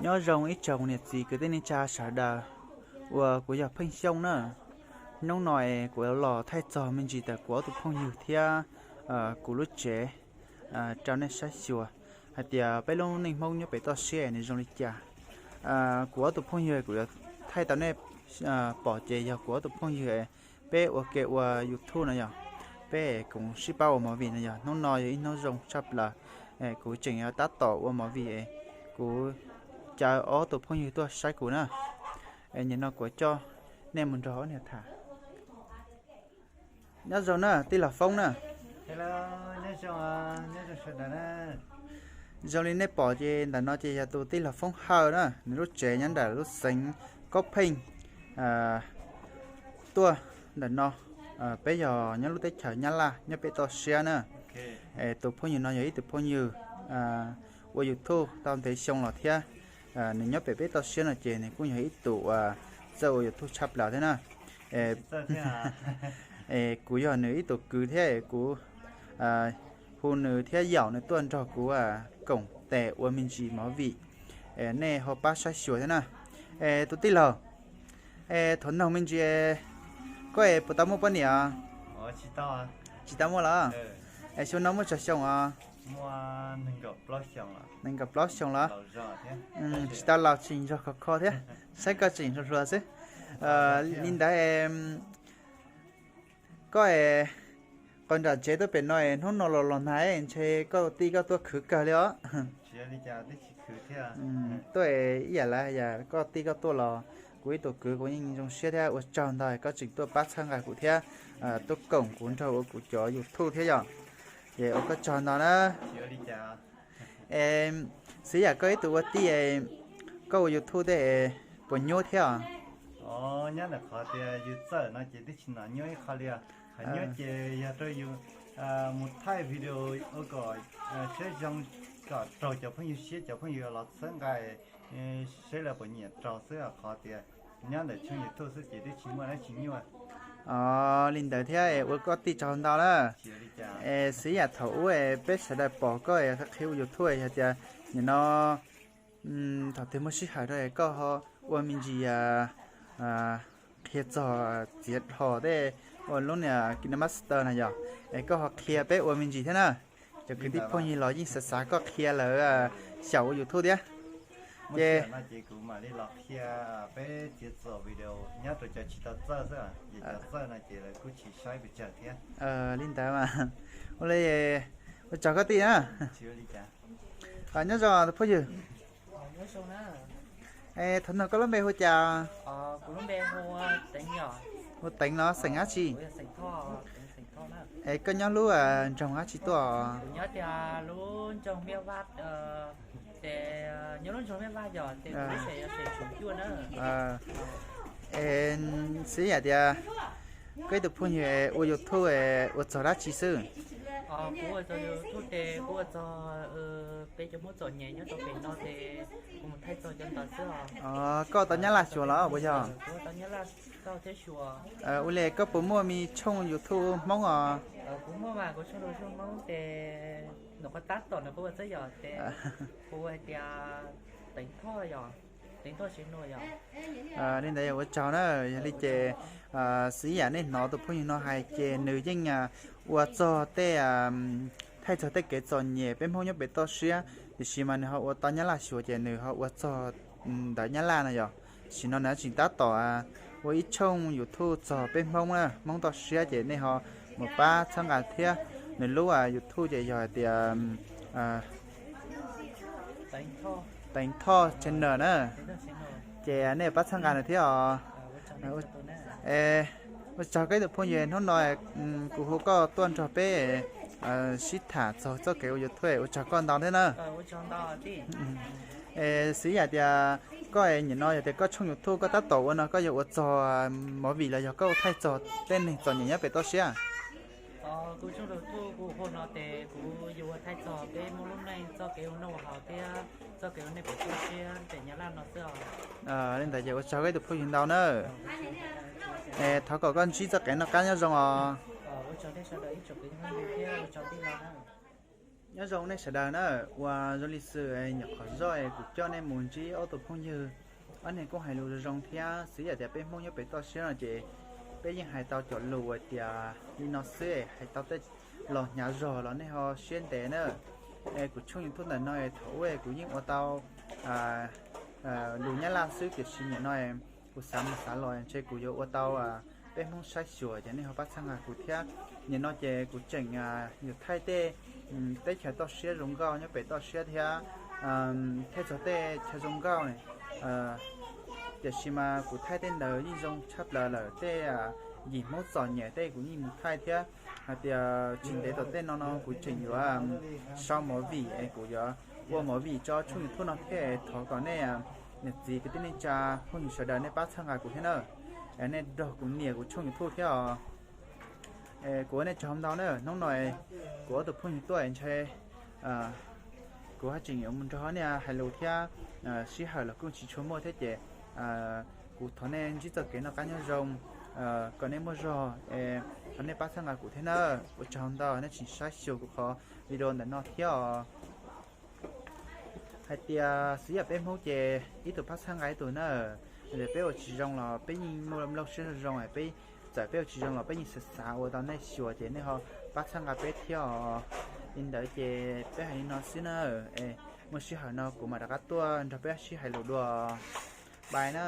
Nyob zoo ib tsoom niam txiv kwv tij neej tsa sawv daws uas kuv yog Pheej Xyooj na. Hnub no es kuv los thaij txog me ntsis ntawm kuv ob tug phooj ywg thiab kuv lub tsev rau nej saib xyuas hais tias peb lub neej Hmoob nyob pem toj siab nws zoo li cas. Kuv ob tug phooj ywg kuv yuav thaij tau nej pom ces yog kuv ob tug phooj ywg peb ua ke ua YouTube no yog, peb koom sib pab ua movie no yog. Hnub no yog ib hnub zoo tshaj plaws, kuv tseem yuav tab tom ua movie, kuv caw ob tug phooj ywg tuaj saib kuv na. Nim no kuv coj nej mus nrog ob niag tham. Nyob zoo na tij laug Foob na. Zoo li nej pom ces ntawm no ces yog tus tij laug Foob Hawj na, nws lub tsev nyob nram lub xeev Kaub Pheej tuaj ntawm no. Peb yog nyob lub teb chaws Nyab Laj nyob pem toj siab na. Tus phooj ywg no yog ib tug phooj ywg ua YouTube tau ntev xyoo los thiab. Nws nyob pem peb toj siab no ces nws kuj yog ib tug txawj ua YouTube tshaj plaws thiab na. Kuv yog nws ib tug kwv thiab kuv hu nws thiab yaum nws tuaj nrog kuv koom tes ua me ntsis movie. Nej ho pab saib xyuas thiab na. Tus tij laug, thaum noog me ntsis, koj es puas tau muaj poj niam? Tsis tau muaj los? Es xyoo no muaj tsawg xyoo os? Nees nkaum plaub xyoo los? Tsis tau laus tseem nrog khov kho thiab, saib koj tseem hluas hluas xwb. Li ntawd koj es qhov nram tsev tuaj pem no es hnub no los los nag ntshe koj tij koj tuaj khwv kawg li os. Tuaj ib yam li yam koj tij koj tuaj los kuv ib tug kwv kuv yeej zoo siab thiab ua tsaug ntau koj tseem tuaj pab txhawb nqa kuv thiab tuaj koom kuv nrog ua kuv cov YouTube thiab yom. Ces ua koj tsaug ntau na. Es xwv yam koj ib tug ua tij, koj ua YouTube tej puas nyuaj thiab os? Nyab ntawm qhov tias yus txawj no ces twb tsis hnov nyuaj ib qho li. Qhov nyuaj ces yog rau yus mus thaij video ua kom siab zoo, kom raug cov phooj ywg siab, cov phooj ywg los txhawb nqa, saib lawv puas nyiam raug xwb. Qhov tias nyob ntawm tshooj YouTube xwb ces twb tsis muaj dab tsi nyuaj. Os, li ntawd thiab ua koj tij tsaug ntau na. Es xwv yam thaum ub peb sawv daws pom koj qhia ua YouTube hais tias nim no thaum twg muaj sij hawm rau koj ho ua me ntsis qhia txog txiav dhos tej, ua lub niag KineMaster no yog, es koj ho qhia peb ua me ntsis thiab na. Cov kwv tij phooj ywg los yeej xav xav koj qhia lawv xyaum ua YouTube thiab. Ces kuv mam li los qhia peb txiav txom video nyob rau cov tsis tau txawj xwb, cov txawj no ces lawv kuj tsis saib pes tsawg thiab. Li ntawd mas, ua li, ua tsaug koj tij na. Nyob zoo tus phooj ywg. Es thaum no koj lub npe hu cas? Hu Teev los xeem dab tsi? Es koj nyob lub nroog dab tsi tuaj? Es xwv yam tias koj ib tug phooj ywg ua YouTube ua txog dab tsi xwb? Koj tau Nyab Laj xyuas los puas yog? Ua li koj puas muaj me tshooj YouTube Hmoob os? Li ntawd yog ua tsaug na, yog li ces xwv yam nej hnov tus phooj ywg no hais ces nws yeej ua txog tej, thaij txog tej kev txom nyem peb Hmoob nyob pem toj siab, tiam sis mas nws ho ua tau Nyab Laj xyuas ces nws ho ua txog ntawv Nyab Laj no yog. Tam sim no nws tseem tab tom ua ib tshooj YouTube txog peb Hmoob na, Hmoob toj siab ces nej ho mus pab txhawb nqa thiab. Nws lub YouTube ces yog hais tias Teev Thoj channel na, ces nej pab txhawb nqa nws thiab os. Ua tsaug koj ib tug phooj ywg, hnub no kuv hu koj tuaj nrog peb sib tham txog txoj kev ua YouTube, ua tsaug koj ntau thiab na. Xwv yam tias koj nim no yog tias koj tshooj YouTube koj tab tom ua no koj yog ua txog movie los yog koj ua thaij txog tej neeg txom nyem nyob pem toj siab? Li ntawd ces ua tsaug koj ib tug phooj ywg ntau na. Thov kom koj ntsib txoj kev noj qab nyob zoo os. Nyob zoo nej sawv daws na, uas zoo li xwb nyuam qhuav zoj es kuv coj nej mus ntsib ob tug phooj ywg, ob neeg kuj hais lus zoo zoo thiab. Xwv yam tias peb Hmoob nyob pem toj siab no ces peb yeej hais tau cov lus uas tias li no xwb es hais tau tej los hnyav zog los nej ho siab ntev na. Es kuv tshooj YouTube ntawm no es thaum ub es kuv yeej ua tau lus Nyab Laj xwb, tiam sis nim no kuv xav mus xav los ntshe kuv yuav ua tau peb Hmoob saib xyuas ces nej ho pab txhawb nqa kuv thiab. Nim no ces kuv tseem yuav thaij tej teb chaws toj siab zoo nkauj nyob pem toj siab thiab, thaij txog tej chaw zoo nkauj ne. Tiam sis mas kuv thaij tej ntawd yeej zoo tshaj plaws lawm, tej yim Hmoob txom nyem tej kuv yeej mus thaij thiab. Hais tias tsis ntev tom tej no no kuv tseem yuav sau movie es kuv yuav ua movie tso tshooj YouTube no thiab, thov kom nej niam txiv kwv tij neej tsa phooj ywg sawv daws nej pab txhawb nqa kuv thiab na. Nej nrog kuv nias kuv tshooj YouTube thiab os. Kuv ua nej tsaug ntau na. Hnub no kuv ob tug phooj ywg tuaj ntshe kuv haj tseem yuav mus nrog nej hais lus thiab, sij hawm los kuj tsis tshua muaj thiab ces kuv thov nej ntsib txoj kev noj qab nyob zoo, kom nej muaj zog es thov nej pab txhawb nqa kuv thiab na. Ua tsaug ntau nej tseem saib xyuas kuv qhov video ntawm no thiab os. Hais tias xwv yam peb Hmoob ces ib tug pab txhawb nqa ib tug na. Yog peb ua tsis zoo los peb yeej muaj nplooj siab zoo zoo, peb, txawm peb ua tsis zoo los peb yeej xav xav ua tau nej xyuas ces nej ho pab txhawb nqa peb thiab os. Li ntawd ces peb hais li no xwb na. Muaj sij hawm no kuv mam rov qab tuaj nrog peb sib hais lus dua. Bye na.